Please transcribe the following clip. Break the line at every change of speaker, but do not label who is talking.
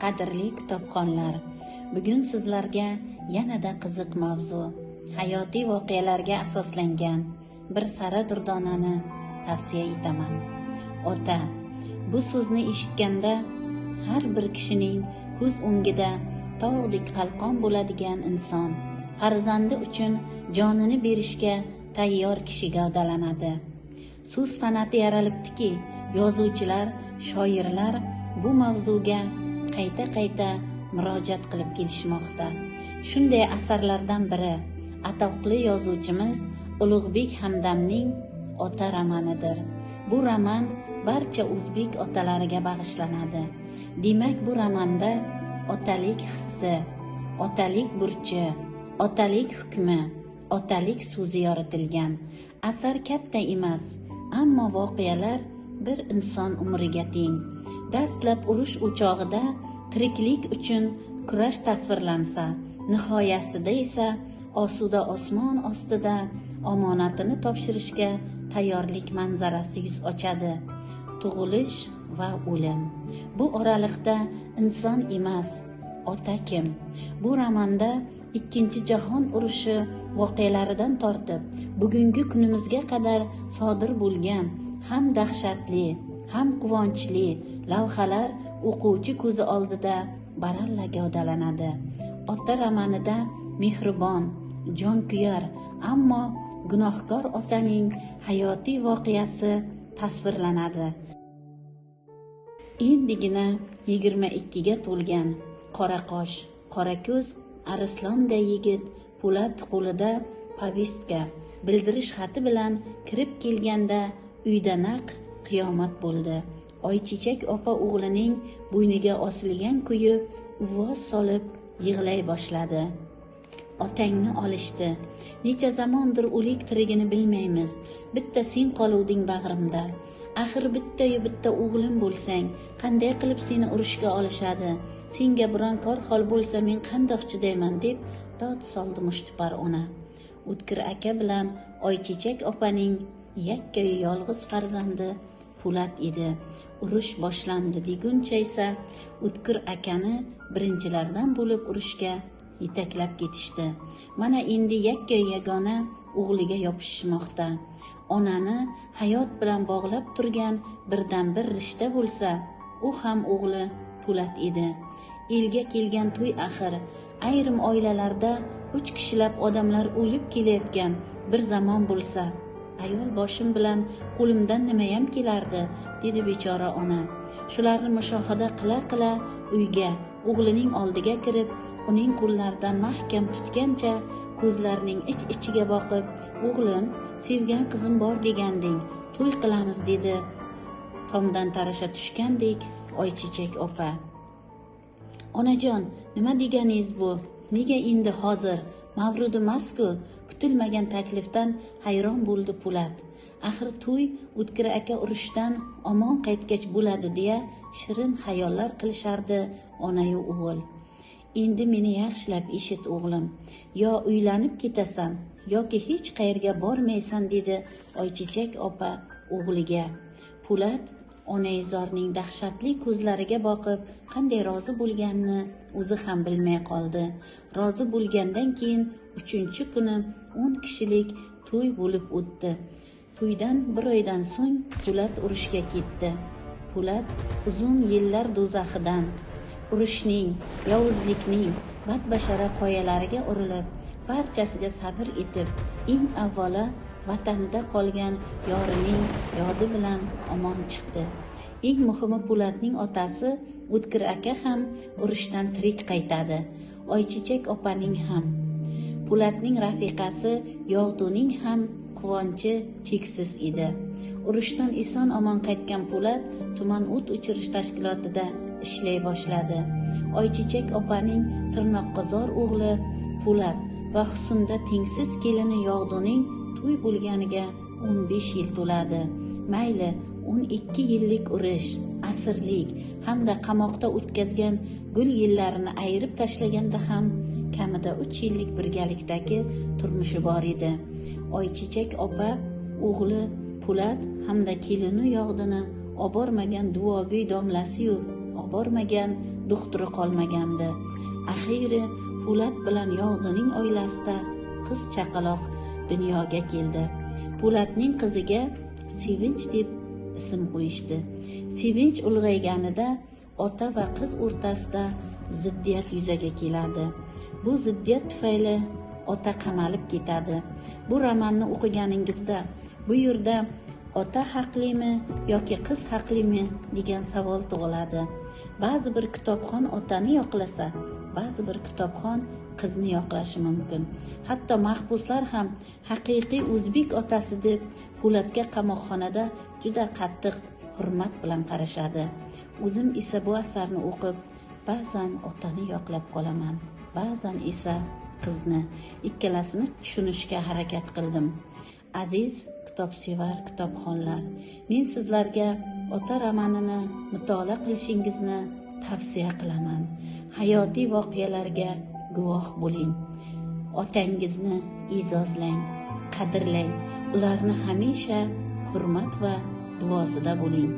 Qadrli kitobxonlar, bugun sizlarga yanada qiziq mavzu, hayotiy voqealarga asoslangan bir sara durdonani tavsiya etaman. Ota, bu so'zni eshitganda har bir kishining ko'z o'ngida tog'dek qalqon bo'ladigan inson, farzandi uchun jonini berishga tayyor kishi gavdalanadi. So'z san'ati yaralibdiki, yozuvchilar, shoirlar bu mavzuga qayta-qayta murojaat qilib kelishmoqda. Shunday asarlardan biri atoqli yozuvchimiz Ulug'bek Hamdamning Ota romanidir. Bu roman barcha o'zbek otalariga bag'ishlanadi. Demak, bu romanda otalik hissi, otalik burchi, otalik hukmi, otalik so'zi yoritilgan. Asar katta emas, ammo voqealar bir inson umriga teng. Dastlab urush o'chog'ida tiriklik uchun kurash tasvirlansa, nihoyasida esa osuda osmon ostida omonatini topshirishga tayyorlik manzarasi yuz ochadi. Tug'ilish va o'lim. Bu oraliqda inson emas, ota kim? Bu romanda Ikkinchi jahon urushi voqealaridan tortib bugungi kunimizga qadar sodir bo'lgan ham dahshatli, ham quvonchli lavhalar o'quvchi ko'zi oldida baralla gavdalanadi. Ota romanida mehribon, jonkuyar, ammo gunohkor otaning hayotiy voqeasi tasvirlanadi. Endigina 22 ga to'lgan qora qosh, qora ko'z arslonday yigit Po'lat qo'lida повестка, bildirish xati bilan kirib kelganda uyda naq qiyomat bo'ldi. Oychechak opa o'g'lining bo'yniga osilgan kuyi uvoz solib yig'lay boshladi. Otangni olishdi. Necha zamondir o'lik tirigini bilmaymiz. Bitta sen qoluvding bag'rimda. Axir bitta-yu bitta o'g'lim bo'lsang, qanday qilib seni urushga olishadi? Senga biron kor hol bo'lsa men qandoq chidayman, deb dod soldi mushtipar ona. O'tkir aka bilan Oychechak opaning yakkayu yolg'iz farzandi Po'lat edi. Urush boshlandi deguncha esa O'tkir akani birinchilardan bo'lib urushga yetaklab ketishdi. Mana endi yakkayu yagona o'g'liga yopishmoqda. Onani hayot bilan bog'lab turgan birdan bir rishta bo'lsa, u ham o'g'li Po'lat edi. Elga kelgan to'y axir. Ayrim oilalarda 3 kishilab odamlar o'lib kelayotgan bir zamon bo'lsa, ayol boshim bilan qo'limdan nimayam kelardi, dedi bechora ona. Shularni mushohada qila-qila uyga, o'g'lining oldiga kirib, uning qo'llaridan mahkam tutgancha ko'zlarining ich-ichiga boqib, o'g'lim, sevgan qizim bor deganding, to'y qilamiz, dedi tomdan tarasha tushgandek Oychechak opa. Onajon, nima deganingiz bu? Nega endi hozir? Mavrudi emas-ku. Kutilmagan taklifdan hayron bo'ldi Po'lat. Axir to'y O'tkir aka urushdan omon qaytgach bo'ladi deya shirin xayollar qilishardi onayu o'g'il. Endi meni yaxshilab eshit o'g'lim. Yo uylanib ketasan, yoki hech qayerga bormaysan, dedi Oychechak opa o'g'liga. Po'lat onaizorning dahshatli ko'zlariga boqib, qanday rozi bo'lganini o'zi ham bilmay qoldi. Rozi bo'lgandan keyin 3-kuni 10 kishilik to'y bo'lib o'tdi. To'ydan bir oydan so'ng Po'lat urushga ketdi. Po'lat uzun yillar do'zaxidan, urushning, yovuzlikning badbashara qoyalariga urilib, barchasiga sabr etib, eng avvalo vatanida qolgan yorining yodi bilan omon chiqdi. Eng muhimi, Po'latning otasi O'tkir aka ham urushdan tirik qaytadi. Oychechak opaning ham, Po'latning rafiqasi Yog'duning ham quvonchi cheksiz edi. Urushdan eson omon qaytgan Po'lat tuman o't o'chirish tashkilotida ishlay boshladi. Oychechak opaning tirnoqqa zor o'g'li Po'lat va husnda tengsiz kelini Yog'duning to'y bo'lganiga 15 yil to'ladi. Mayli, 12 yillik urush, asirlik hamda qamoqda o'tkazgan gul yillarini ayirib tashlaganda ham kamida 3 yillik birgalikdagi turmushi bor edi. Oychechak opa o'g'li Po'lat hamda kelini Yog'dini obormagan duogo'y domlasi-yu, obormagan do'xtiri qolmagandi. Axiyri Po'lat bilan Yog'dining oilasida qiz chaqaloq dunyoga keldi. Po'latning qiziga Sevinch deb ism qo'yishdi. Sevinch ulg'ayganida ota va qiz o'rtasida ziddiyat yuzaga keladi. Bu ziddiyat tufayli ota qamalib ketadi. Bu romanni o'qiganingizda bu yerda ota haqlimi yoki qiz haqlimi degan savol tug'iladi. Ba'zi bir kitobxon otani yoqlasa, ba'zi bir kitobxon qizni yoqlashi mumkin. Hatto mahbuslar ham haqiqiy o'zbek otasi deb Po'latga qamoqxonada juda qattiq hurmat bilan qarashadi. O'zim esa bu asarni o'qib, ba'zan otani yoqlab qolaman, ba'zan esa qizni. Ikkalasini tushunishga harakat qildim. Aziz kitobsevar kitobxonlar, men sizlarga Ota romanini mutolaa qilishingizni tavsiya qilaman. Hayotiy voqealarga guvoh bo'ling. Otangizni e'zozlang, qadrlang. Ularni hamisha hurmat va duosida bo'ling.